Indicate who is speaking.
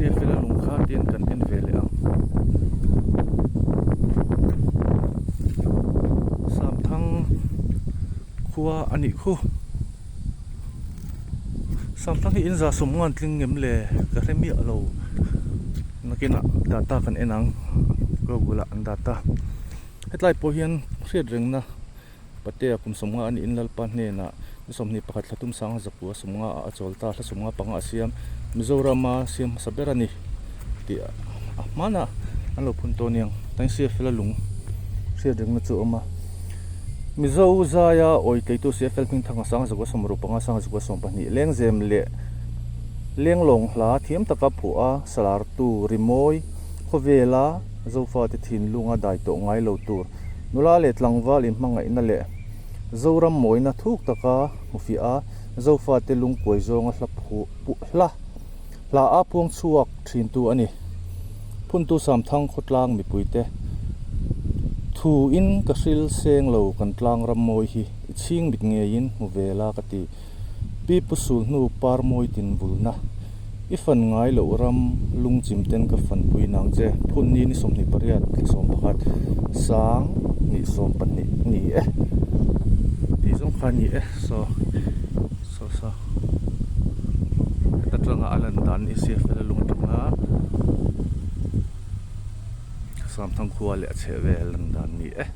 Speaker 1: CFL a lung kha tian kan en ve leh ang. Samthang khua a nih khu. Samthang hi in za sawm ngan tling ngem le ka hre miah lo. Nakinah data kan en ang Google ah an data. Hetlai pawh hian hriat rengna Patea kum sawmnga a niin Lalpa hnenah ni 21 thla tum sanga zakua sawmnga ah a chawl ta, hla 15 a siam Mizorama siam hmasa ber a ni tih a hmanah an lo phun tawh aniang. Tangsiafela lung hriat rengna chu a awm a. Mizo zaia awi tleitu CFL hmingthanga sanga zakua 65 sanga zakua 12 lengzem leh lenglawng hla thiam taka phuah a salartu rimawi khawvela Zofate thinlunga dai tawh ngai lo tur Nula leh tlangval inhmangaihna leh Zoram mawina thuk taka hmufiah a, Zofate lungkuai zawnga hla phu hla hla a puang chhuak thintu a ni. Phuntu Samthang khawtlang mipuite thu in ka hril seng lo kan tlang ram mawi hi i chhing mit ngeiin hmu ve la ka ti. Pi Pu Sulhnu par mawi tin vulna I fan ngai loh ram lungchim ten ka fanpui nang che. Phun ni ni 28 thla 11 sang ni 12 ni e tih zawng kha a ni e saw saw saw heta tanga a lan dan ni sia fel a lung atanga Samthang khua leh a chhehvel a lan dan ni e.